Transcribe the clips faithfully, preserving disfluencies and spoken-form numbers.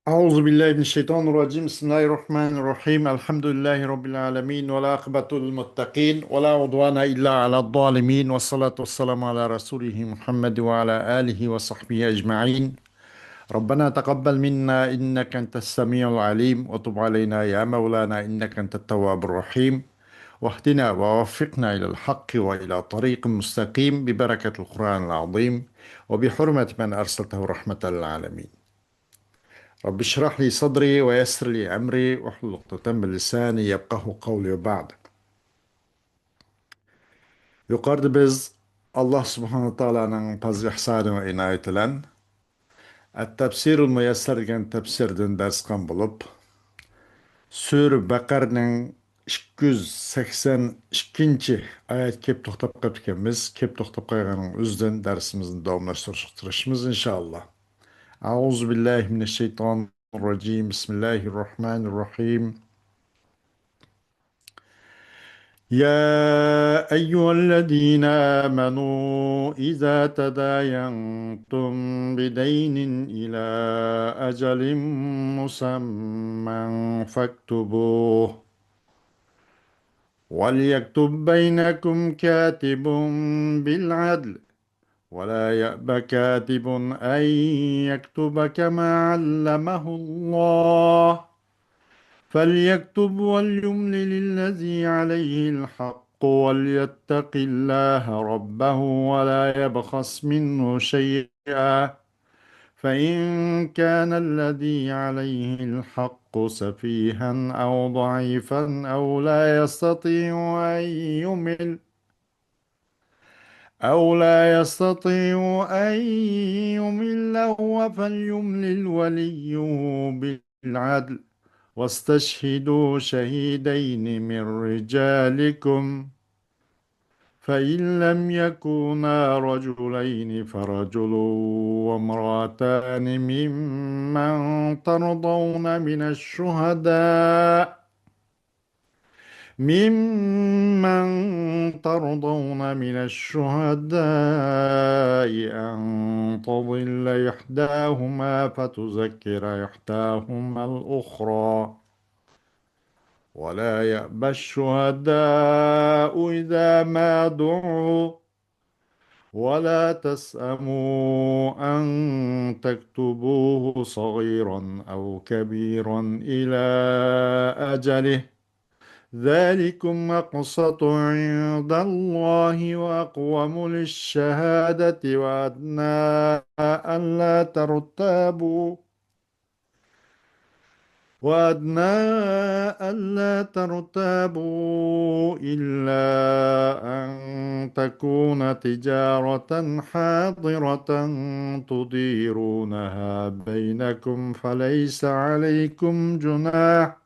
أعوذ بالله من الشيطان الرجيم. بسم الله الرحمن الرحيم. الحمد لله رب العالمين، والعاقبة للمتقين، ولا عدوان إلا على الظالمين، والصلاة والسلام على رسوله محمد وعلى آله وصحبه أجمعين. ربنا تقبل منا إنك أنت السميع العليم، وتب علينا يا مولانا إنك أنت التواب الرحيم، واهدنا ووفقنا إلى الحق وإلى طريق مستقيم ببركة القرآن العظيم وبحرمة من أرسلته رحمة للعالمين. رب اشرح لي صدري ويسر لي أمري واحلل عقدة من لساني يفقهوا قولي وبعد. يۇقىرىدا بىز ئاللاھ سۇبھانەھۇ ۋە تائالانىڭ پەزلى ئىھسانى ۋە ئىنايىتى بىلەن ئەت-تەپسىرۇل مۇيەسسەر دېگەن تەپسىردىن دەرس قىلغان بولۇپ، سۈرە بەقەرىنىڭ ئىككى يۈز سەكسەن ئىككىنچى ئايەتكە كېلىپ توختاپ قېلىپتىكەنمىز. كېلىپ توختاپ قالغاننىڭ ئۆزىدىن دەرسىمىزنى داۋاملاشتۇرۇشقا تىرىشىمىز، ئىنشائاللاھ. أعوذ بالله من الشيطان الرجيم. بسم الله الرحمن الرحيم. يا أيها الذين آمنوا إذا تداينتم بدين إلى أجل مسمى فاكتبوه، وليكتب بينكم كاتب بالعدل، ولا يأب كاتب أن يكتب كما علمه الله، فليكتب وليملل الذي عليه الحق وليتق الله ربه ولا يبخس منه شيئا، فإن كان الذي عليه الحق سفيها أو ضعيفا أو لا يستطيع أن يمل أو لا يستطيع أن يمل هو فليملل وليه بالعدل، واستشهدوا شهيدين من رجالكم، فإن لم يكونا رجلين فرجل وامرأتان ممن ترضون من الشهداء ممن ترضون من الشهداء أن تضل إحداهما فتذكر إحداهما الأخرى، ولا يأب الشهداء إذا ما دعوا، ولا تسأموا أن تكتبوه صغيرا أو كبيرا إلى أجله، ذلكم أقسط عند الله وأقوم للشهادة وأدنى ألا ترتابوا، وأدنى ألا ترتابوا إلا أن تكون تجارة حاضرة تديرونها بينكم فليس عليكم جناح،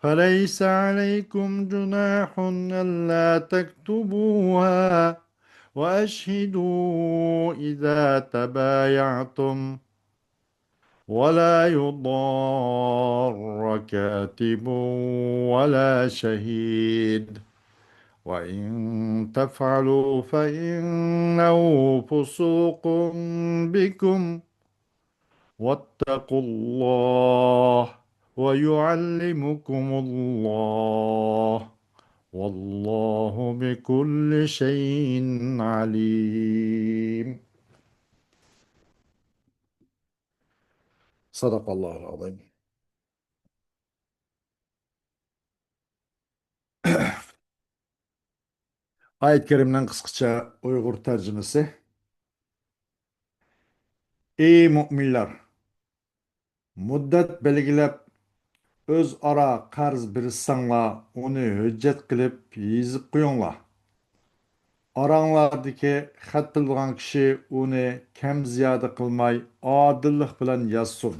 فليس عليكم جناح ألا تكتبوها، وأشهدوا إذا تبايعتم، ولا يضار كاتب ولا شهيد، وإن تفعلوا فإنه فسوق بكم، واتقوا الله ويعلمكم الله، والله بكل شيء عليم. صدق الله العظيم. ئايەت كەرىمنىڭ قىسقىچە ئۇيغۇر تەرجىمىسى. ئى مۇئمىنلار! مۇددەت بەلگىلەپ، ئۆزئارا قەرز بېرىشسەڭلار، ئۇنى ھۆججەت قىلىپ يېزىپ قويۇڭلار. ئاراڭلاردىكى خەت بىلىدىغان كىشى ئۇنى كەم-زىيادە قىلماي، ئادىللىق بىلەن يازسۇن.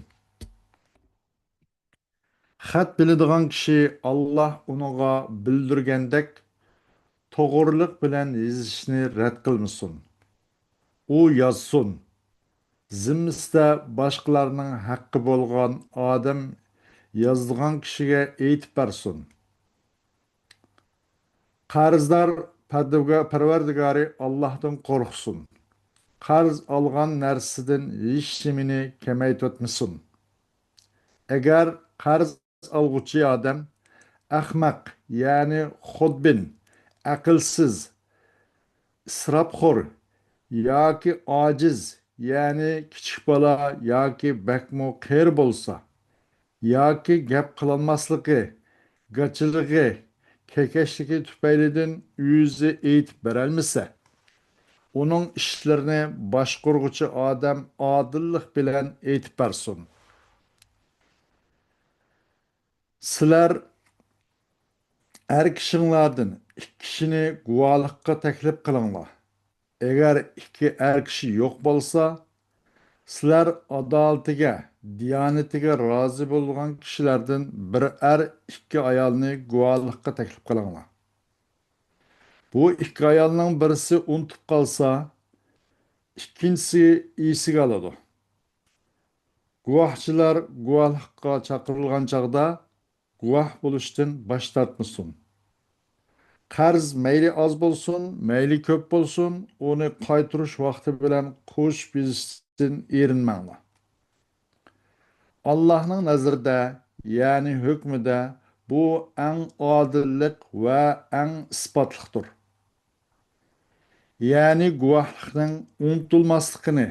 خەت بىلىدىغان كىشى ئاللاھ ئۇنىڭغا بىلدۈرگەندەك توغرىلىق بىلەن يېزىشنى رەت قىلمىسۇن. ئۇ يازسۇن. زىممىسىدە باشقىلارنىڭ ھەققى بولغان ئادەم يازىدىغان كىشىگە ئېيتىپ بەرسۇن. قەرزدار پەردىگە-، پەرۋەردىگارى ئاللاھتىن قورقسۇن. قەرز ئالغان نەرسىدىن ھېچنېمىنى كېمەيتىۋەتمىسۇن. ئەگەر قەرز ئالغۇچى ئادەم ئەخمەق، يەنى خۇدبىن، ئەقىلسىز، ئىسراپخور ياكى ئاجىز، يەنى كىچىك بالا ياكى بەكمۇ قېرى بولسا، ياكى گەپ قىلالماسلىقى، گاچىلىقى، كېكەچلىكى تۈپەيلىدىن ئۆزى ئېيتىپ بېرەلمىسە، ئۇنىڭ ئىشلىرىنى باشقۇرغۇچى ئادەم ئادىللىق بىلەن ئېيتىپ بەرسۇن. سىلەر ئەر كىشىڭلاردىن ئىككى كىشىنى گۇۋاھلىققا تەكلىپ قىلىڭلار. ئەگەر ئىككى ئەر كىشى يوق بولسا، سىلەر ئادالىتىگە، دىيانىتىگە رازى بولغان كىشىلەردىن بىر ئەر ئىككى ئايالنى گۇۋاھلىققا تەكلىپ قىلىڭلار. بۇ ئىككى ئايالنىڭ بىرسى ئۇنتۇپ قالسا، ئىككىنچىسى ئېسىگە ئالىدۇ. گۇۋاھچىلار گۇۋاھلىققا چاقىرىلغان چاغدا گۇۋاھ بولۇشتىن باش تارتمىسۇن. قەرز مەيلى ئاز بولسۇن، مەيلى كۆپ بولسۇن، ئۇنى قايتۇرۇش ۋاقتى بىلەن قوشۇپ يېزىشتىن ئېرىنمەڭلار. ئاللاھنىڭ نەزىرىدە، يەنى ھۆكمىدە بۇ ئەڭ ئادىللىق ۋە ئەڭ ئىسپاتلىقتۇر. يەنى گۇۋاھلىقنىڭ ئۇنتۇلماسلىقىنى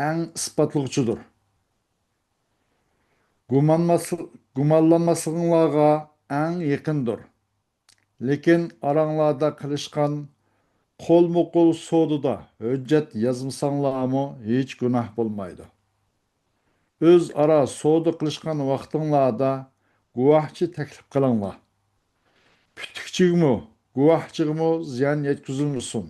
ئەڭ ئىسپاتلىغۇچىدۇر. گۇمانماسلىق، گۇمانلانماسلىقىڭلارغا ئەڭ يېقىندۇر. لېكىن ئاراڭلاردا قىلىشقان قولمۇقول سودىدا ھۆججەت يازمىساڭلارمۇ ھېچ گۇناھ بولمايدۇ. ئۆزئارا سودا قىلىشقان ۋاقتىڭلاردا گۇۋاھچى تەكلىپ قىلىڭلار. پۈتۈكچىگىمۇ، گۇۋاھچىغىمۇ زىيان يەتكۈزۈلمىسۇن.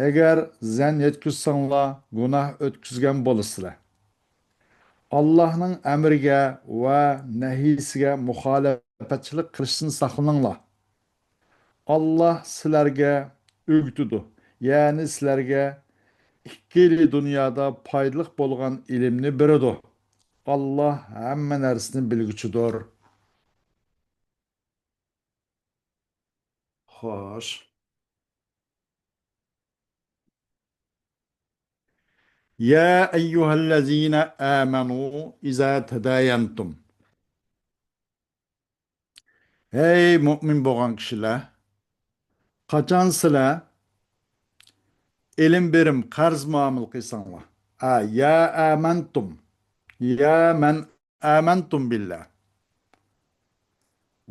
ئەگەر زىيان يەتكۈزسەڭلار، گۇناھ ئۆتكۈزگەن بولىسىلەر. ئاللاھنىڭ ئەمرىگە ۋە نەھيىسىگە مۇخالىپەتچىلىك قىلىشتىن ساقلىنىڭلار. ئاللاھ سىلەرگە ئۆگىتىدۇ، يەنى سىلەرگە ئىككىلى دۇنيادا پايدىلىق بولغان ئىلىمنى بېرىدۇ. ئاللاھ ھەممە نەرسىنى بىلگۈچىدۇر. خوش. يا أيها الذين آمنوا إذا تداينتم. ھەي مۇئمىن بولغان كىشىلەر! قاچان سىلەر ئېلىم بېرىم، قەرز مۇئامىلە قىلساڭلار. ئا، يا ئامەنتۇم، يا مەن ئامەنتۇم بىللا.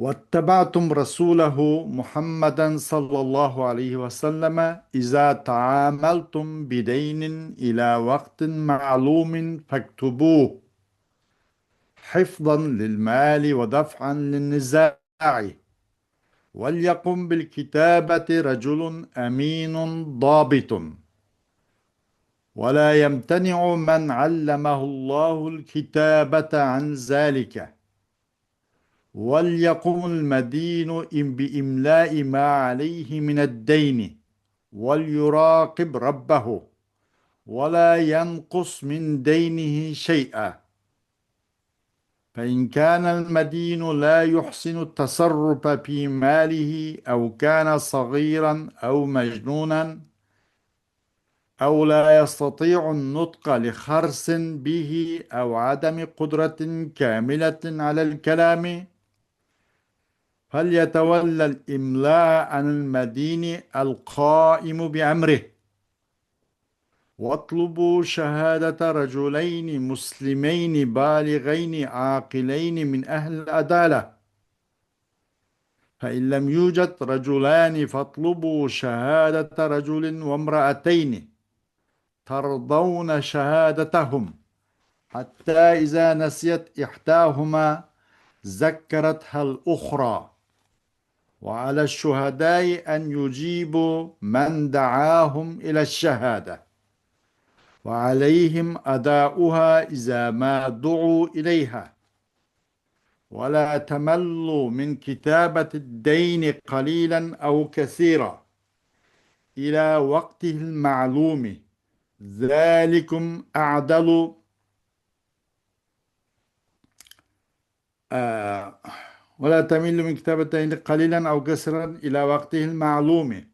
واتبعتم رسوله محمدا صلى الله عليه وسلم إذا تعاملتم بدين إلى وقت معلوم فاكتبوه حفظا للمال ودفعا للنزاع. وليقم بالكتابة رجل أمين ضابط، ولا يمتنع من علمه الله الكتابة عن ذلك. وليقم المدين بإملاء ما عليه من الدين، وليراقب ربه، ولا ينقص من دينه شيئا. فإن كان المدين لا يحسن التصرف في ماله أو كان صغيرا أو مجنونا أو لا يستطيع النطق لخرس به أو عدم قدرة كاملة على الكلام، فليتول الإملاء عن المدين القائم بأمره. واطلبوا شهادة رجلين مسلمين بالغين عاقلين من أهل العدالة، فإن لم يوجد رجلان فاطلبوا شهادة رجل وامرأتين ترضون شهادتهم، حتى إذا نسيت إحداهما ذكرتها الأخرى، وعلى الشهداء أن يجيبوا من دعاهم إلى الشهادة، وعليهم أداؤها إذا ما دعوا إليها، ولا تملوا من كتابة الدين قليلا أو كثيرا إلى وقته المعلوم، ذلكم أعدل، آه، ولا تملوا من كتابة الدين قليلا أو كثيرا إلى وقته المعلوم.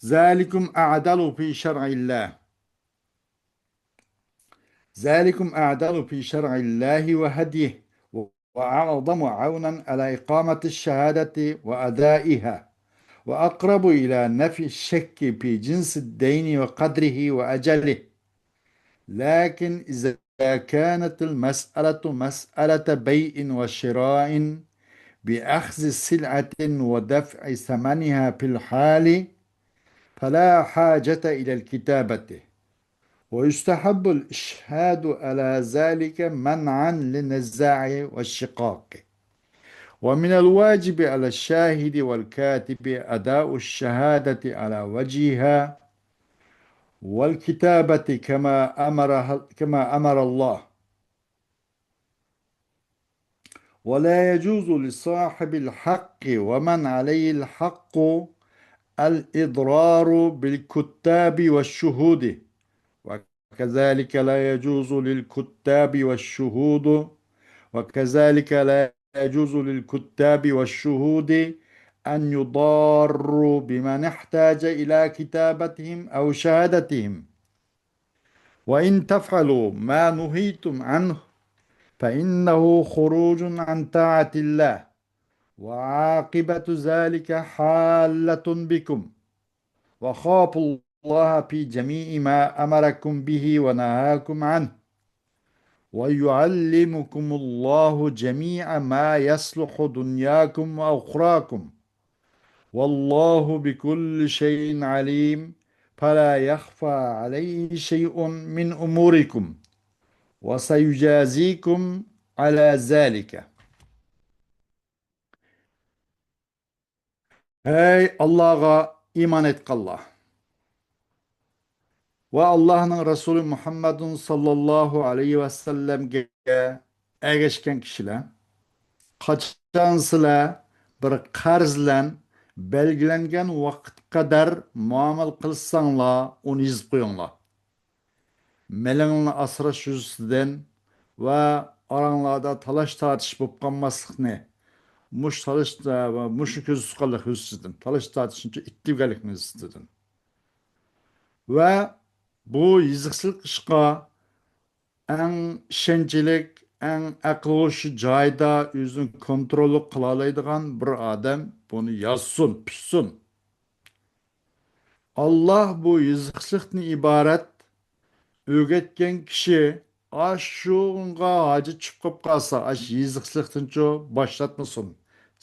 ذلكم أعدل في شرع الله. ذلكم أعدل في شرع الله وهديه، وأعظم عونا على إقامة الشهادة وأدائها، وأقرب إلى نفي الشك في جنس الدين وقدره وأجله. لكن إذا كانت المسألة مسألة بيع وشراء بأخذ سلعة ودفع ثمنها في الحال، فلا حاجة إلى الكتابة، ويستحب الإشهاد على ذلك منعا للنزاع والشقاق. ومن الواجب على الشاهد والكاتب أداء الشهادة على وجهها والكتابة كما أمرها، كما أمر الله. ولا يجوز لصاحب الحق ومن عليه الحق الإضرار بالكتاب والشهود، وكذلك لا يجوز للكتاب والشهود، وكذلك لا يجوز للكتاب والشهود أن يضاروا بمن احتاج إلى كتابتهم أو شهادتهم. وإن تفعلوا ما نهيتم عنه فإنه خروج عن طاعة الله، وعاقبة ذلك حالة بكم، وخافوا الله في جميع ما أمركم به ونهاكم عنه، ويعلمكم الله جميع ما يصلح دنياكم وأخراكم، والله بكل شيء عليم، فلا يخفى عليه شيء من أموركم، وسيجازيكم على ذلك. ھەي ئاللاغا ئىمان ئېيتقانلار ۋە ئاللاھنىڭ رەسۇلى مۇھەممەدۇن ساللاللاھۇ ئەلەيھى ۋەسەللەمگە ئەگەشكەن كىشىلەر، قاچان سىلەر بىر قەرز بىلەن بەلگىلەنگەن ۋاقىتقا قەدەر مۇئامىلە قىلساڭلار، ئۇنى يېزىپ قويۇڭلار. مېلىڭلارنى ئاسراش يۈزىسىدىن ۋە ئاراڭلاردا تالاش-تارتىش بولۇپ قالماسلىقنى، مۇشۇ تالاش، مۇشۇ كۆزدە تۇتقانلىق يۈزىسىدىن، تالاش-تارتىشنىچۇ ئىتتىرگەنلىكنىڭ يۈزىسىدىن. ۋە بۇ يېزىقچىلىق ئىشقا ئەڭ ئىشەنچلىك، ئەڭ ئەقلى ھوشى جايىدا ئۆزىنى كونتروللۇق قىلالايدىغان بىر ئادەم بۇنى يازسۇن، پۈتسۇن. ئاللاھ بۇ يېزىقچىلىقتىن ئىبارەت ئۆگەتكەن كىشى ئاشۇنىڭغا ھاجەت چۈشۈپ قېلىپ قالسا، ئاشۇ يېزىقچىلىقتىنچۇ باشلاتمىسۇن،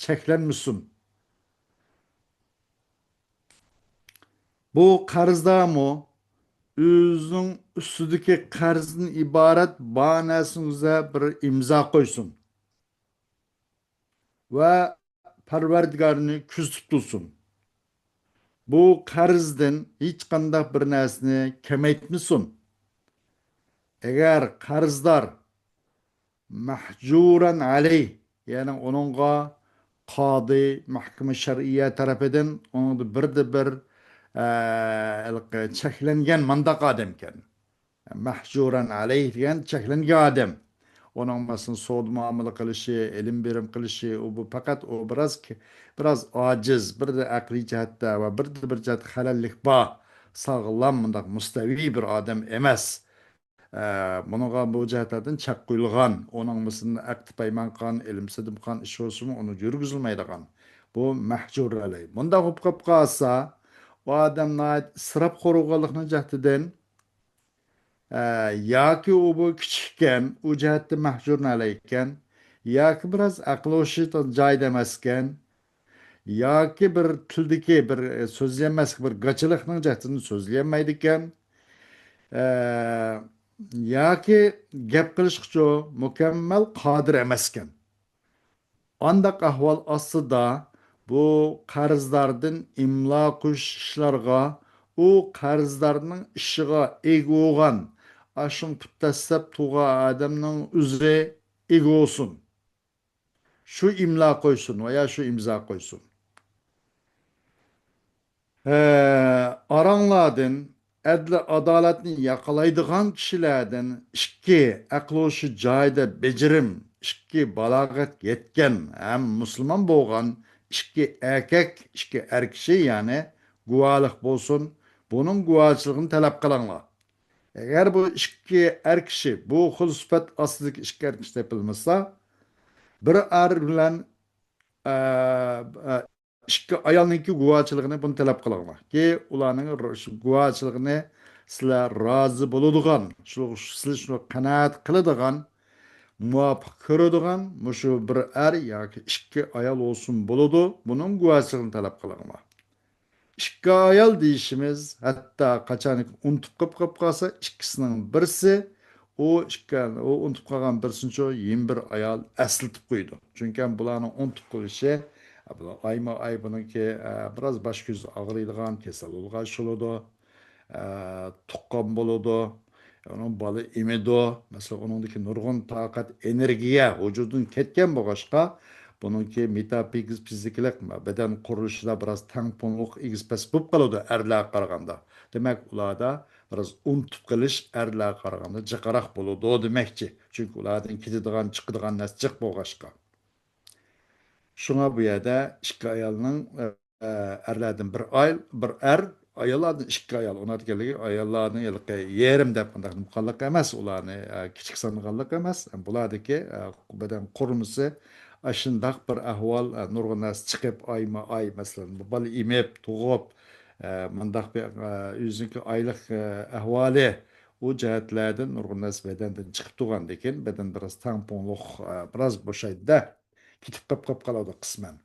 چەكلەنمىسۇن. بۇ قەرزدارمۇ ئۆزىنىڭ ئۈستىدىكى قەرزدىن ئىبارەت بار نەرسىنىڭ ئۆزىگە بىر ئىمزا قويسۇن ۋە پەرۋەردىگارنى كۆزىتىپ تۇرسۇن. بۇ قەرزدىن ھېچقانداق بىر نەرسىنى كېمەيتمىسۇن. ئەگەر قەرزدار مەھجۇرەن ئەلەيھ، يەنى ئۇنىڭغا قازى، مەھكىمە شەرئىيە تەرىپىدىن ئۇنىڭدا بىردە بىر، ئە، ھېلىقى چەكلەنگەن مانداق ئادەمكەن. مەھجۇرەن ئەلەيھ دېگەن چەكلەنگەن ئادەم. ئۇنىڭ، مەسىلەن، سودا مۇئامىلە قىلىشى، ئېلىم بېرىم قىلىشى، ئۇ بۇ پەقەت ئۇ بىراز، بىراز ئاجىز، بىردە ئەقلىي جەھەتتە ۋە بىردە بىر جەھەتتە خەلەللىك بار، ساغلام، مۇنداق مۇستەۋى بىر ئادەم ئەمەس. ئە، بۇنىڭغا بۇ جەھەتلەردىن چەك قويۇلغان. ئۇنىڭ، مەسىلەن، ئەقدى پەيمان قىلغان، ئېلىم سېتىم قىلغان ئىش بولسىمۇ، ئۇنى يۈرگۈزۈلمەيدىغان. بۇ مەھجۇر ئەلەيھ. بۇنداق بولۇپ قېلىپ قالسا، ئۇ ئادەم ناھايىتى ئىسراپخور بولغانلىقنىڭ جەھىتىدىن، ئە، ياكى ئۇ بۇ كىچىككەن، ئۇ جەھەتتە مەھجۇرۇن ئەلەيھكەن، ياكى بىراز ئەقلى ھوشى جايىدا ئەمەسكەن، ياكى بىر تىلدىكى بىر، ئە، سۆزلىيەلمەسلىك، بىر گاچىلىقنىڭ جەھىتىدىن سۆزلىيەلمەيدىكەن، ئە، ياكى گەپ قىلىشقىچۇ مۇكەممەل قادىر ئەمەسكەن. ئانداق ئەھۋال ئاستىدا بۇ قەرزداردىن ئىملا قويۇش ئىشلارغا ئۇ قەرزدارنىڭ ئىشىغا ئىگە بولغان، ئاشۇڭ پۇت دەسسەپ تۇرغان ئادەمنىڭ ئۆزى ئىگە بولسۇن. شۇ ئىملا قويسۇن ۋە يا شۇ ئىمزا قويسۇن. ھە، ئاراڭلاردىن ئەدلى ئادالەتنى ياقىلايدىغان كىشىلەردىن ئىككى ئەقلى ھوشى جايىدا بېجىرىم، ئىككى بالاغەتكە يەتكەن ھەم مۇسۇلمان بولغان ئىككى ئەركەك، ئىككى ئەر كىشى، يەنى گۇۋاھلىق بولسۇن، بۇنىڭ گۇۋاھچىلىقىنى تەلەپ قىلىڭلار. ئەگەر بۇ ئىككى ئەر كىشى، بۇ خىل سۈپەت ئاستىدىكى ئىككى ئەر كىشى تېپىلمىسا، بىر ئەر بىلەن، ئە، ئە، ئىككى ئايالنىڭكى گۇۋاچىلىقىنى بۇنى تەلەپ قىلىڭلار. كى ئۇلارنىڭ ر-، شۇ گۇۋاچىلىقىنى سىلەر رازى بولىدىغان، شۇ، سىلەر شۇنى قانائەت قىلىدىغان، مۇۋاپىق كۆرىدىغان مۇشۇ بىر ئەر ياكى ئىككى ئايال بولسۇن بولىدۇ، بۇنىڭ گۇۋاچىلىقىنى تەلەپ قىلىڭلار. ئىككى ئايال دېيىشىمىز، ھەتتا قاچانكى ئۇنتۇپ قېلىپ، قېلىپ قالسا، ئىككىسىنىڭ بىرسى، ئۇ ئىككى، ئۇ ئۇنتۇپ قالغان بىرسىنىچۇ يەنە بىر ئايال ئەسلىتىپ قويىدۇ. چۈنكى بۇلارنىڭ ئۇنتۇپ قېلىشى، بۇ ئايمۇ ئاي بۇنىڭكى، ئە، بىراز باش كۆزى ئاغرىيدىغان كېسەل بولغان بولىدۇ. ئە، تۇغقان بولىدۇ. ئۇنىڭ بالا ئېمىدۇ. مەسىلەن، ئۇنىڭدىكى نۇرغۇن تاقەت، ئېنېرگىيە ۋۇجۇدىدىن كەتكەن بولغاچقا، بۇنىڭكى مېتافىزىكىلىق بەدەن قۇرۇلۇشىدا بىراز تەڭپۇڭلۇق ئېگىز-پەس بولۇپ قالىدۇ ئەرلەرگە قارىغاندا. دېمەك، ئۇلاردا بىراز ئۇنتۇپ قېلىش ئەرلەرگە قارىغاندا جىقراق بولىدۇ دېمەكچى. چۈنكى ئۇلاردىن كېتىدىغان، چىقىدىغان نەرسە جىق بولغاچقا. شۇڭا بۇ يەردە ئىككى ئايالنىڭ، ئە، ئەرلەردىن بىر ئاي-، بىر ئەر، ئاياللاردىن ئىككى ئايال، ئۇنىڭ دېگەنلىكى ئاياللارنىڭ ھېلىقى يېرىم دەپ مۇنداق قىلغانلىق ئەمەس، ئۇلارنى، ئە، كىچىك سانىغانلىق ئەمەس. بۇلاردىكى، ئە، بەدەن قۇرۇلمىسى ئاشۇنداق بىر ئەھۋال، ئە، نۇرغۇن نەرسە چىقىپ، ئايمۇ ئاي، مەسىلەن، بالا ئېمىپ، تۇغۇپ، ئە، مۇنداق بىر، ئە، ئۆزىنىڭكى ئايلىق، ئە، ئەھۋالى، ئۇ جەھەتلەردىن نۇرغۇن نەرسە بەدەندىن چىقىپ تۇرغاندىكىن، بەدەن بىراز تەڭپۇڭلۇق، ئە، بىراز بوشايدۇ-دە. كېتىپ قاپ، قاپ قالىدۇ قىسمەن.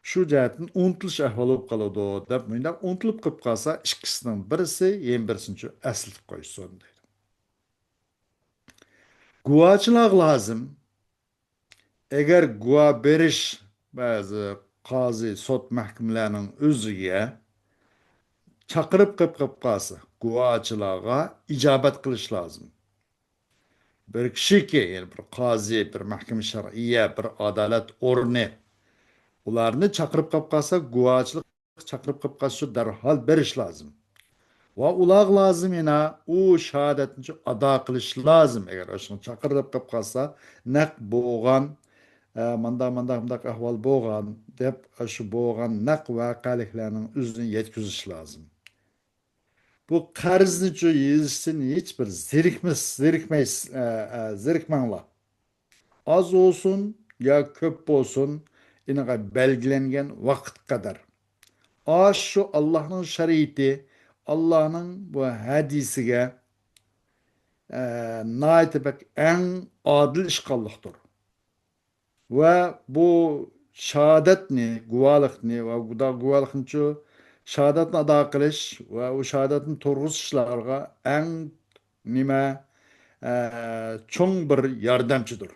شۇ جەھەتتىن ئۇنتۇلۇش ئەھۋالى بولۇپ قالىدۇ دەپ، مۇنداق ئۇنتۇلۇپ قېلىپ قالسا، ئىككىسىنىڭ بىرسى يەنە بىرسىنى شۇ ئەسلىتىپ قويسۇن دەيدۇ. گۇۋاچىلار لازىم. ئەگەر گۇۋا بېرىش بەزى قازى، سوت، مەھكىمىلەرنىڭ ئۆزىگە چاقىرىپ قېلىپ، قېلىپ قالسا، گۇۋاچىلارغا ئىجابەت قىلىش لازىم. بىر كىشىكى، يەنى بىر قازى، بىر مەھكىمە شەرئىيە، بىر ئادالەت ئورنى ئۇلارنى چاقىرىپ قاپ قالسا، گۇۋاچىلىق چاقىرىپ قاپ قالسا، دەرھال بېرىش لازىم. ۋە ئۇلارغا لازىم يەنە ئۇ شاھادەتنى ئادا قىلىش لازىم. ئەگەر ئاشۇنى چاقىرىپ قاپ قالسا، نەق بولغان، ئە، مانداق، مانداق، مانداق ئەھۋال بولغان دەپ، ئاشۇ بولغان نەق ۋەقەلىكلەرنىڭ ئۆزىنى يەتكۈزۈش لازىم. بۇ قەرزنىچۇ يېزىشتىن ھېچ بىر زېرىكمەس-، زېرىكمەيسىز، ئە، ئە، زېرىكمەڭلار. ئاز بولسۇن يا كۆپ بولسۇن، ئېنىقى بەلگىلەنگەن ۋاقىت قەدەر. ئاشۇ ئاللاھنىڭ شەرىئىتى، ئاللاھنىڭ بۇ ھەدىسىگە، ئە، ناھايىتى بەك ئەڭ ئادىل ئىشقانلىقتۇر. ۋە بۇ شاھادەتنى، گۇۋاھلىقنى ۋە گۇدا-، گۇۋاھلىقنىچۇ، شاھادەتنى ئادا قىلىش ۋە ئۇ شاھادەتنى تۇرغۇزۇشلارغا ئەڭ نېمە، ئە، چوڭ بىر ياردەمچىدۇر.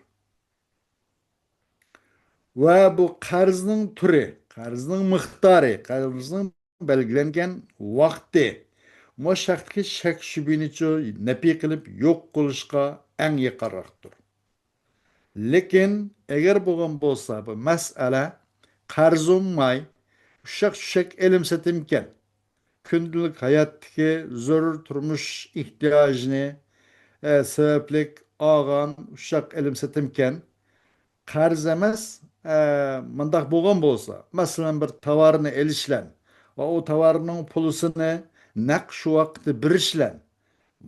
ۋە بۇ قەرزنىڭ تۈرى، قەرزنىڭ مىقدارى، قەرزنىڭ بەلگىلەنگەن ۋاقتى مۇشۇ ھەقتىكى شەك-شۈبھىنىچۇ نەپى قىلىپ يوق قىلىشقا ئەڭ يېقىنراقتۇر. لېكىن ئەگەر بولغان بولسا، بۇ مەسىلە قەرز ئالماي، ئۇششاق-چۈششەك ئېلىم-سېتىمكەن، كۈندىلىك ھاياتتىكى زۆرۈر تۇرمۇش ئېھتىياجىنى، ئە، سەۋەبلىك ئالغان ئۇششاق ئېلىم-سېتىمكەن، قەرز ئەمەس، ئە، مۇنداق بولغان بولسا، مەسىلەن، بىر تاۋارنى ئېلىشلەن ۋە ئۇ تاۋارنىڭ پۇلىسىنى نەق شۇ ۋاقىتتا بېرىشلەن،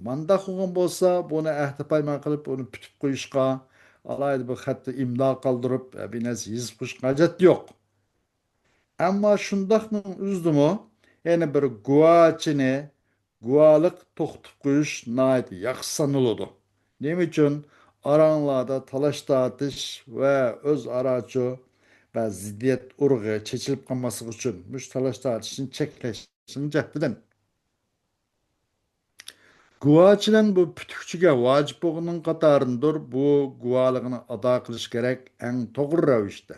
مانداق بولغان بولسا، بۇنى ئەھدى پايمان قىلىپ، ئۇنى پۈتۈپ قويۇشقا، ئالاھىدە بىر خەتتە ئىملا قالدۇرۇپ، بىر نەرسە يېزىپ قويۇشقا ھاجەت يوق. ئەمما شۇنداقنىڭ ئۆزىدىمۇ يەنە بىر گۇۋاچىنى، گۇۋاھلىق توختىتىپ قويۇش ناھايىتى ياخشى سانىلىدۇ. نېمە ئۈچۈن؟ ئاراڭلاردا تالاش-تارتىش ۋە ئۆزئاراچۇ بەزى زىددىيەت ئۇرۇقى چېچىلىپ قالماسلىقى ئۈچۈن، مۇشۇ تالاش-تارتىشنى چەكلەشنىڭ جەھىتىدىن. گۇۋاچىلەن بۇ پۈتۈكچىگە ۋاجىپ بولغىنىنىڭ قاتارىدىندۇر. بۇ گۇۋاھلىقنى ئادا قىلىش كېرەك ئەڭ توغرا رەۋىشتە.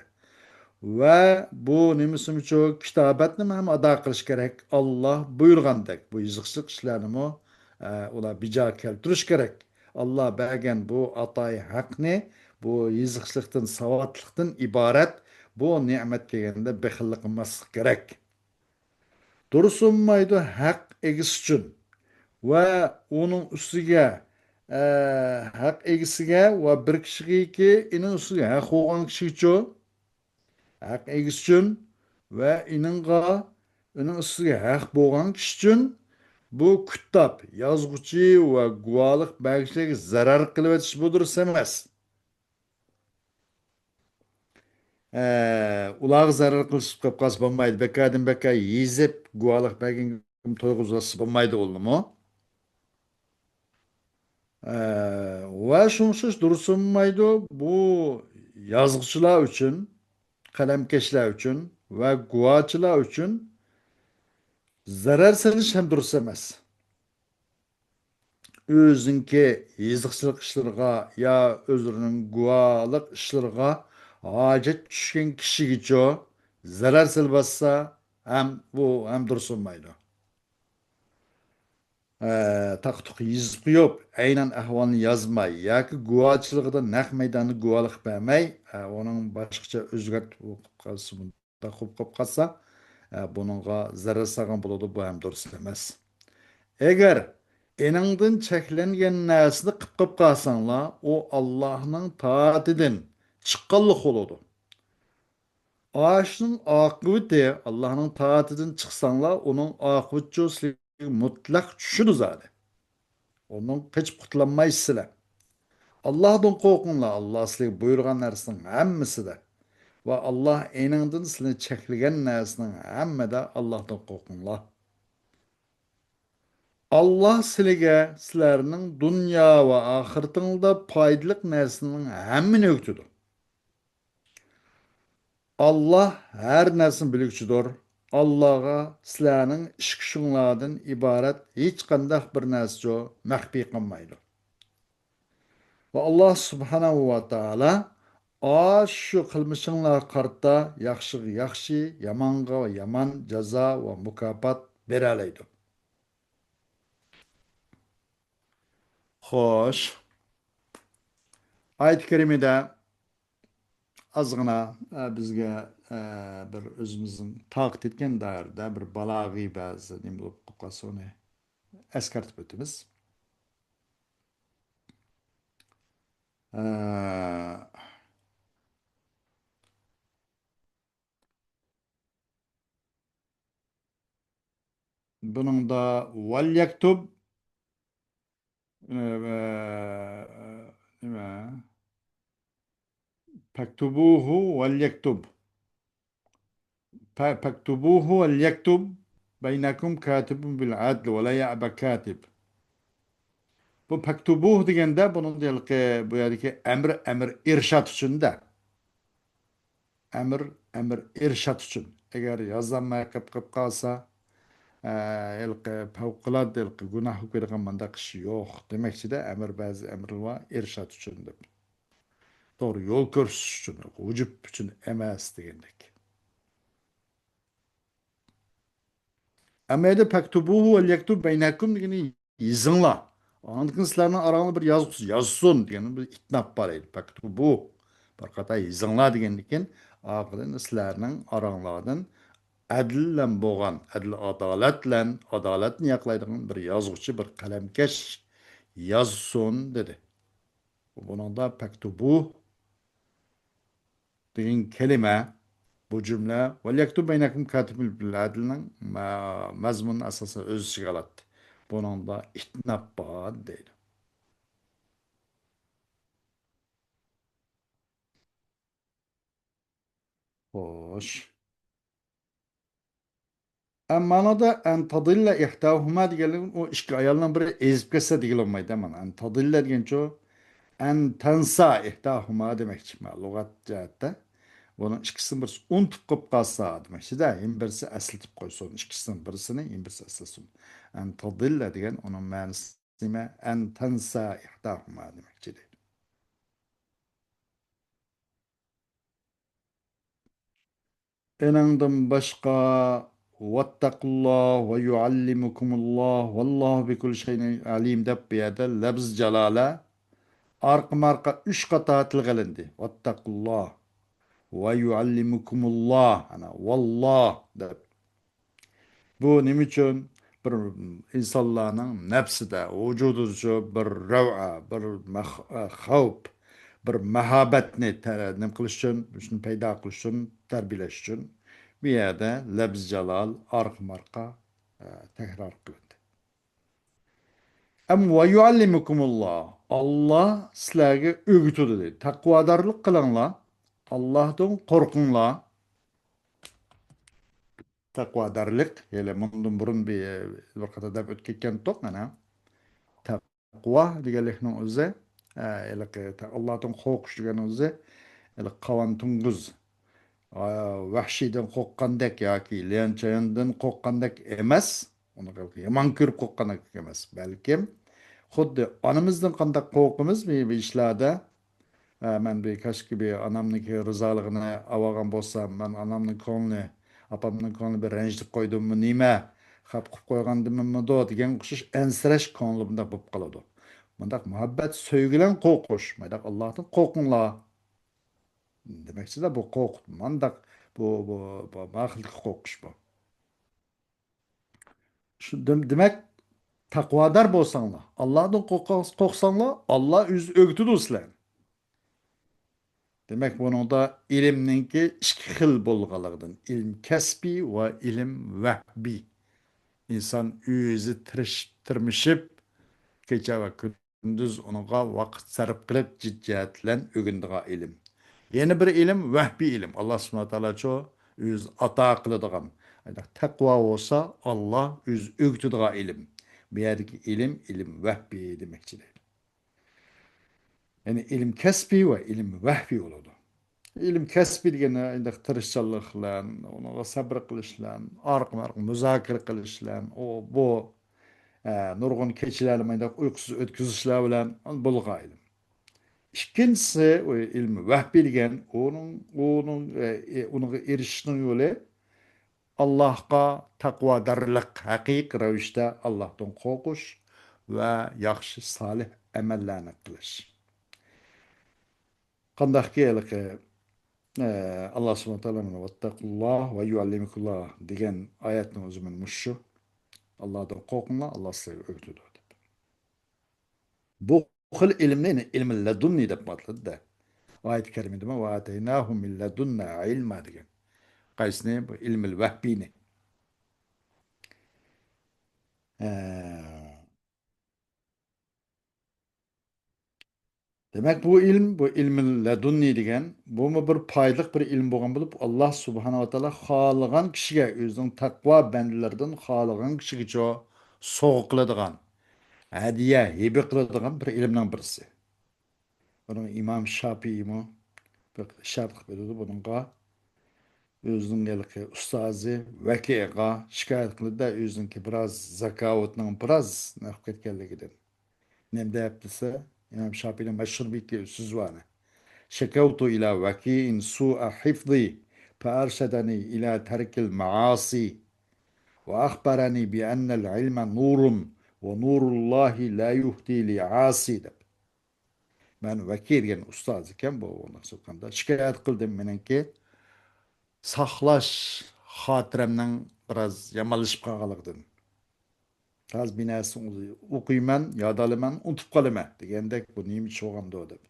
ۋە بۇ نېمىسىمۇچۇ كىتابەتنىمۇ ھەم ئادا قىلىش كېرەك. ئاللا بۇيرۇغاندەك بۇ يېزىقچىلىق ئىشلارنىمۇ، ئە، ئۇلار بىجا كەلتۈرۈش كېرەك. ئاللا بەرگەن بۇ ئاتايى ھەقنى، بۇ يېزىقچىلىقتىن، ساۋاتلىقتىن ئىبارەت بۇ نېمەت كەلگەندە بېخىللىق قىلماسلىق كېرەك. تۇرسۇنمايدۇ ھەق ئىگىسى ئۈچۈن ۋە ئۇنىڭ ئۈستىگە، ئە، ھەق ئىگىسىگە ۋە بىر كىشىگىكى ئېنىڭ ئۈستىگە ھەق بولغان كىشىگىچۇ، ھەق ئىگىسى ئۈچۈن ۋە ئېنىڭغا، ئېنىڭ ئۈستىگە ھەق بولغان كىشى ئۈچۈن بۇ كۇتتاپ، يازغۇچى ۋە گۇۋاھلىق بەرگۈچىلەرگە زەرەر قىلىۋېتىش بۇ دۇرۇس ئەمەس. ئە، ئۇلارغا زەرەر قىلىپ قالسا بولمايدۇ. بەكەردىن بەكەر يېزىپ، گۇۋاھلىق بەرگەنگە تويغۇزۇۋاتسا بولمايدۇ ئۇلىمۇ. ئە، ۋە شۇڭا ئوخشاش دۇرۇس بولمايدۇ. بۇ يازغۇچىلار ئۈچۈن، قەلەمكەشلەر ئۈچۈن ۋە گۇۋاچىلار ئۈچۈن زەرەر سېلىش ھەم دۇرۇس ئەمەس. ئۆزىنىڭكى يېزىقچىلىق ئىشلىرىغا يا ئۆزلىرىنىڭ گۇۋاھلىق ئىشلىرىغا ھاجەت چۈشكەن كىشىگىچۇ زەرەر سېلىۋاتسا ھەم بۇ ھەم دۇرۇس بولمايدۇ. ئە، تاقا-تۇقا يېزىپ قويۇپ، ئەينەن ئەھۋالنى يازماي ياكى گۇۋاچىلىقىدا نەق مەيداندا گۇۋاھلىق بەرمەي، ئە، ئۇنىڭ باشقىچە ئۆزگەرتىپ قويۇپ قالسا، بۇنداق قويۇپ قويۇپ قالسا، ئە، بۇنىڭغا زەرەر سالغان بولىدۇ، بۇ ھەم دۇرۇس ئەمەس. ئەگەر ئېنىڭدىن چەكلەنگەن نەرسىنى قىلىپ قويۇپ قالساڭلار، ئۇ ئاللاھنىڭ تائىتىدىن چىققانلىق بولىدۇ. ئاشۇنىڭ ئاقىۋىتى، ئاللاھنىڭ تائىتىدىن چىقساڭلار، ئۇنىڭ ئاقىۋىتىچۇ سىلەرگە مۇتلەق چۈشىدۇ زادى. ئۇنىڭ قېچىپ قۇتۇلالمايسىز سىلەر. ئاللاھتىن قورقۇڭلار، ئاللاھ سىلەرگە بۇيرۇغان نەرسىنىڭ ھەممىسىدە. ۋە ئاللاھ ئېنىڭدىن سىلەرنى چەكلىگەن نەرسىنىڭ ھەممىدە ئاللاھتىن قورقۇڭلار. ئاللاھ سىلىگە سىلەرنىڭ دۇنيا ۋە ئاخىرىتىڭلاردا پايدىلىق نەرسىنىڭ ھەممىنى ئۆگىتىدۇ. ئاللاھ ھەر نەرسىنى بىلگۈچىدۇر. ئاللاھقا سىلەرنىڭ ئىش-كۈچۈڭلاردىن ئىبارەت ھېچقانداق بىر نەرسىچۇ مەخپىي قالمايدۇ. ۋە ئاللاھ سۇبھانەھۇ ۋە تائالا ئاشۇ قىلمىشىڭلارغا قارىتا ياخشىغا ياخشى، يامانغا يامان جازا ۋە مۇكاپات بېرەلەيدۇ. خوش. ئايەت كەرىمىدە ئازغىنا، ئە، بىزگە، ئە، بىر ئۆزىمىزنىڭ تاقىتى يەتكەن دائىرىدە بىر بالاغىي بەزى نېمە بولۇپ قالسا ئۇنى ئەسكەرتىپ ئۆتىمىز. ئە، بۇنىڭدا ۋەليەكتۇب، ئە، ئە، نېمە؟ پەكتۇبۇھۇ ۋەليەكتۇب. پە-، پەكتۇبۇھۇ ۋەليەكتۇب بەينەكۇم كاتىبۇن بىل ئەدل ۋە لا يەئبە كاتىب. بۇ پەكتۇبۇھ دېگەندە بۇنىڭدا ھېلىقى بۇ يەردىكى ئەمر، ئەمر ئىرشاد ئۈچۈن-دە. ئەمر، ئەمر ئىرشاد ئۈچۈن. ئەگەر يازالماي قېلىپ، قېلىپ قالسا، ئە، ھېلىقى پەۋقۇلئاددە ھېلىقى گۇناھ بولۇپ كېتىدىغان مۇنداق ئىش يوق دېمەكچىدە، ئەمر بەزى ئەمرلەر بار ئىرشاد ئۈچۈن دەپ. توغرا يول كۆرسىتىش ئۈچۈن، ۋۇجۇب ئۈچۈن ئەمەس دېگەندەك. ئەمما يەردە پەكتۇبۇھۇ ۋەليەكتۇب بەينەكۇم دېگىنى يېزىڭلار. ئاندىن كېيىن سىلەرنىڭ ئاراڭلاردا بىر يازغۇچى يازسۇن دېگەن بىر ئىتناپ بار ئىدى. پەكتۇبۇ، بىر قاتار يېزىڭلار دېگەندىن كېيىن، ئارقىدىن سىلەرنىڭ ئاراڭلاردىن ئەدىل بىلەن بولغان، ئەدىل ئادالەت بىلەن، ئادالەتنى ياقلايدىغان بىر يازغۇچى، بىر قەلەمكەش يازسۇن دېدى. بۇنىڭدا پەكتۇبۇ دېگەن كەلىمە، بۇ جۈملە، ۋەليەكتۇب بەينەكۇم كاتىبۇن بىل ئەدلنىڭ مە-، مەزمۇنىنى ئاساسەن ئۆز ئىچىگە ئالاتتى. بۇنىڭدا ئىتناپ بار دەيدۇ. خوش. ئەمما مانىدا ئەن تەضىللە ئىھداھۇما دېگەنلىكىن ئۇ ئىككى ئايالنىڭ بىرى ئېزىپ كەتسە دېگىلى بولمايدۇ. مانا ئەن تەضىللە دېگەنچۇ ئەن تەنسا ئىھداھۇما دېمەكچى. مانا لۇغەت جەھەتتە بۇنىڭ ئىككىسىنىڭ بىرسى ئۇنتۇپ قېلىپ قالسا دېمەكچىدە، يەنە بىرسى ئەسلىتىپ قويسۇن. ئىككىسىنىڭ بىرسىنى يەنە بىرسى ئەسلىسۇن. ئەن تەضىللە دېگەن ئۇنىڭ مەنىسى نېمە؟ ئەن تەنسا ئىھداھۇما دېمەكچى دەيدۇ. ئېنىڭدىن باشقا، ۋەتتەقۇللاھ ۋە يۇئەللىمۇكۇمۇللاھ ۋەللاھۇ بىكۇللى شەيئىن ئەلىم دەپ بۇ يەردە لەپزى جالالە ئارقىمۇ ئارقا ئۈچ قاتار تىلغا ئېلىندى. ۋەتتەقۇللاھ ۋە يۇئەللىمۇكۇمۇللاھ، ئەنە، ۋاللاھ دەپ. بۇ نېمە ئۈچۈن؟ بىر ئىنسانلارنىڭ نەپسىدە، ۋۇجۇدىدىچۇ بىر رەۋئە، بىر مەخ-، ئە، خەۋپ، بىر مەھەببەتنى تە-، نېمە قىلىش ئۈچۈن، شۇنى پەيدا قىلىش ئۈچۈن، تەربىيەلەش ئۈچۈن بۇ يەردە لەپزى جالال ئارقىمۇ ئارقا، ئە، تەكرار قىلىندى. ئەم ۋە يۇئەللىمۇكۇمۇللا. ئاللا سىلەرگە ئۆگىتىدۇ دەيدۇ. تەقۋادارلىق قىلىڭلار. ئاللاھتىن قورقۇڭلار. تەقۋادارلىق، ھېلى مۇندىن بۇرۇن بىر، بىر قاتار دەپ ئۆتۈپ كەتكەنتۇق، مانا. تەقۋا دېگەنلىكنىڭ ئۆزى، ئە، ھېلىقى تە-، ئاللاھتىن قورقۇش دېگەننىڭ ئۆزى، ھېلىقى قاۋان توڭگۇز، ئا، ۋەھشىيدىن قورققاندەك ياكى ليەن چيەندىن قورققاندەك ئەمەس، ئۇنى يامان كۆرۈپ قورققاندەك ئەمەس، بەلكىم خۇددى ئانىمىزدىن قانداق قورقىمىز بىر، بىر ئىشلاردا، ئە، مەن بىر كاشكى بىر ئانامنىڭكى رىزالىقىنى ئاۋالغان بولسام، مەن ئانامنىڭ كۆڭلىنى، ئاپامنىڭ كۆڭلىنى بىر رەنجىتىپ قويدۇممۇ نېمە، خاپا قىلىپ قويغاندىممىدۇ دېگەن ئوخشاش ئەنسىرەش كۆڭلى بۇنداق بولۇپ قالىدۇ. مۇنداق مۇھەببەت، سۆيگۈ بىلەن قورقۇش، مۇنداق ئاللاھتىن قورقۇڭلار دېمەكچىدە، بۇ قورقۇت، مۇنداق، بۇ، بۇ، بۇ، ما خىلدىكى قورقۇش بۇ. شۇ دېم-، دېمەك، تەقۋادار بولساڭلار، ئاللاھتىن قورقساڭلار، ئاللاھ ئۆزى ئۆگىتىدۇ سىلەرنى. دېمەك، بۇنىڭدا ئىلىمنىڭكى ئىككى خىل بولغانلىقىدىن، ئىلىم كەسپىي ۋە ئىلىم ۋەھبىي. ئىنسان ئۆزى تىرىشىپ، تىرمىشىپ، كېچە ۋە كۈن كۈندۈز ئۇنىڭغا ۋاقىت سەرپ قىلىپ، جىددىيەت بىلەن ئۆگىنىدىغان ئىلىم. يەنە بىر ئىلىم، ۋەھبىي ئىلىم. ئاللا سۇبھانەھۇ ۋە تائالاچۇ ئۆزى ئاتا قىلىدىغان. تەقۋا بولسا، ئاللا ئۆزى ئۆگىتىدىغان ئىلىم. بۇ يەردىكى ئىلىم، ئىلىم ۋەھبىي دېمەكچى دەيدۇ. يەنى ئىلىم كەسپىي ۋە ئىلىم ۋەھبىي بولىدۇ. ئىلىم كەسپىي دېگەن ئانداق تىرىشچانلىق بىلەن، ئۇنىڭغا سەبرى قىلىش بىلەن، ئارقىمۇ ئارقا مۇزاكىرە قىلىش بىلەن، ئۇ، بۇ، ئە، نۇرغۇن كېچىلەرنى مۇنداق ئۇيقۇسىز ئۆتكۈزۈشلەر بىلەن بولغان ئىلىم. ئىككىنچىسى، ئۇ ئىلمى ۋەھبىي دېگەن، ئۇنىڭ، ئۇنىڭ، ئە، ئۇنىڭغا ئېرىشىشنىڭ يولى ئاللاھقا تەقۋادارلىق، ھەقىقىي رەۋىشتە ئاللاھتىن قورقۇش ۋە ياخشى، سالىھ ئەمەللەرنى قىلىش. قانداقكى ھېلىقى، ئە، ئاللا سۇبھانەھۇ ۋە تائالا مانا «ۋەتتەقۇللاھ ۋە يۇئەللىمۇكۇللاھ» دېگەن ئايەتنىڭ ئۆزى مانا مۇشۇ. «ئاللاھتىن قورقۇڭلار، ئاللا سىلەرگە ئۆگىتىدۇ» دەپ. بۇ خىل ئىلىمنى يەنە ئىلمى لەدۇننى دەپ ئاتىلىدۇ-دە. ئايەت كەرىمىدە «ۋە ئاتەيناھۇ مىن لەدۇننا ئىلما» دېگەن. قايسىنى؟ بۇ ئىلمىل ۋەھبىينى. ئە، دېمەك، بۇ ئىلىم، بۇ ئىلمىل لەدۇننى دېگەن، بۇمۇ بىر پايدىلىق بىر ئىلىم بولغان بولۇپ، ئاللا سۇبھانەھۇ ۋە تائالا خالىغان كىشىگە، ئۆزىنىڭ تەقۋا بەندىلىرىدىن خالىغان كىشىگىچۇ سوۋغا قىلىدىغان، ھەدىيە، ھېبە قىلىدىغان بىر ئىلىمنىڭ بىرسى. بۇنىڭ ئىمام شاپىئىمۇ بىر ئىشارە قىلىپ ئۆتىدۇ بۇنىڭغا. ئۆزىنىڭ ھېلىقى ئۇستازى ۋەكىئغا شىكايەت قىلدى-دە، ئۆزىنىڭكى بىراز زاكاۋۇتنىڭ بىراز نەق كەتكەنلىكىدىن. نېمە دەپ دېسە، ئىمام شاپىئىنىڭ مەشھۇر بىر سۆزى بار. «شەكەۋتۇ ئىلە ۋەكىئىن سۇئە ھىفزى، فەئەرشەدەنى ئىلە تەركىل مەئاسى، ۋە ئەخبەرەنى بىئەننەل ئىلمە نۇرۇن، ۋە نۇرۇللاھى لا يۇھدى لى ئاسى» دەپ. مەن ۋەكىي دېگەن ئۇستاز ئىكەن، بۇ ئۇنداق سوققاندا شىكايەت قىلدىم، مېنىڭكى ساقلاش خاتىرەمنىڭ بىراز يامانلىشىپ قالغانلىقىدىن. ھازىر بىر نەرسە ئوقۇيمەن، ياد ئالىمەن، ئۇنتۇپ قالىمەن دېگەندەك، بۇ نېمە ئىش بولغاندۇ دەپ.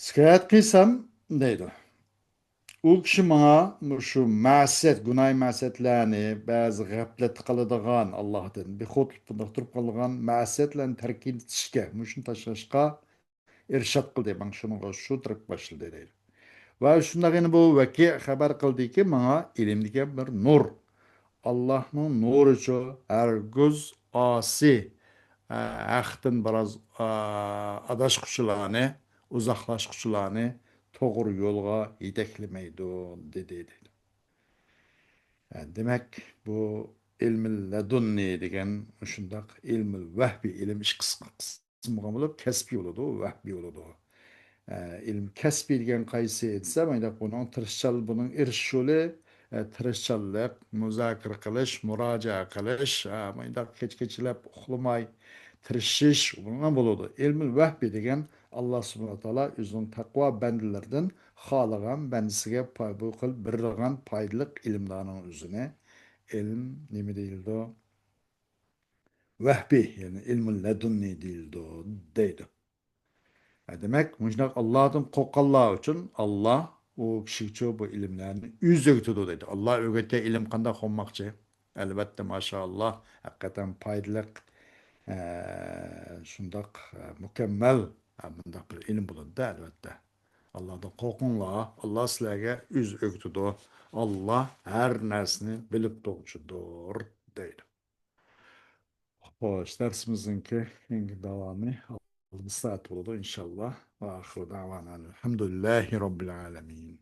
شىكايەت قىلسام، دەيدۇ، ئۇ كىشى ماڭا مۇشۇ مەسىيەت، گۇناھ مەسىيەتلەرنى، بەزى غەپلەتتە قالىدىغان، ئاللاھتىن بىخۇدلۇق بۇنداق تۇرۇپ قالىدىغان مەسىيەتلەرنى تەرك ئېتىشكە، مۇشۇنى تاشلاشقا ئىرشاد قىلدى، ماڭا شۇنىڭغا شۇ تەرەپ باشلىدى دەيدۇ. ۋە شۇنداق يەنە بۇ ۋەكىئ خەۋەر قىلدىكى، ماڭا ئىلىم دېگەن بىر نۇر. ئاللاھنىڭ نۇرىچۇ ھەرگىز ئاسىي، ئە، ھەقتىن بىراز، ئە، ئاداشقۇچىلارنى، ئۇزاقلاشقۇچىلارنى توغرا يولغا يېتەكلىمەيدۇ، دېدى دەيدۇ. ئە، دېمەك، بۇ ئىلمىل لەدۇننى دېگەن مۇشۇنداق ئىلمىل ۋەھبىي ئىلىم ئىككى قىسىم بولغان بولۇپ، كەسپىي بولىدۇ، ۋەھبىي بولىدۇ. ئە، ئىلىم كەسپىي دېگەن قايسى دېسە، مانداق بۇنىڭ تىرىشچان، بۇنىڭ ئېرىشىش يولى، ئە، تىرىشچانلىق، مۇزاكىرە قىلىش، مۇراجىئە قىلىش، ئە، مانداق كېچە-كېچىلەپ ئۇخلىماي تىرىشىش بىلەن بولىدۇ. ئىلمىل ۋەھبىي دېگەن ئاللا سۇبھانەھۇ ۋە تائالا ئۆزىنىڭ تەقۋا بەندىلىرىدىن خالىغان بەندىسىگە پاي-، بۇ خىل بېرىدىغان پايدىلىق ئىلىملارنىڭ ئۆزىنى ئىلىم نېمە دېيىلىدۇ؟ ۋەھبىي، يەنى ئىلمۇل لەدۇننى دېيىلىدۇ، دەيدۇ. ھە، دېمەك، مۇشۇنداق ئاللادىن قورققانلار ئۈچۈن ئاللا ئۇ كىشىگىچۇ بۇ ئىلىملەرنى ئۆزى ئۆگىتىدۇ دەيدۇ. ئاللا ئۆگەتكەن ئىلىم قانداق بولماقچى؟ ئەلۋەتتە، ماشائاللا، ھەقىقەتەن پايدىلىق، ئە، شۇنداق، ئە، مۇكەممەل، ئە، مۇنداق بىر ئىلىم بولىدۇ-دە، ئەلۋەتتە. ئاللادىن قورقۇڭلار، ئاللا سىلەرگە ئۆزى ئۆگىتىدۇ. ئاللا ھەر نەرسىنى بىلىپ تۇرغۇچىدۇر، دەيدۇ. خوش، دەرسىمىزنىڭكى كېيىنكى داۋامى ئالدىنقى سائەت بولىدۇ، ئىنشاللا. ۋە ئاخىرۇ دەۋانا ئەلھەمدۇلىللاھى رەببىل ئالەمىن.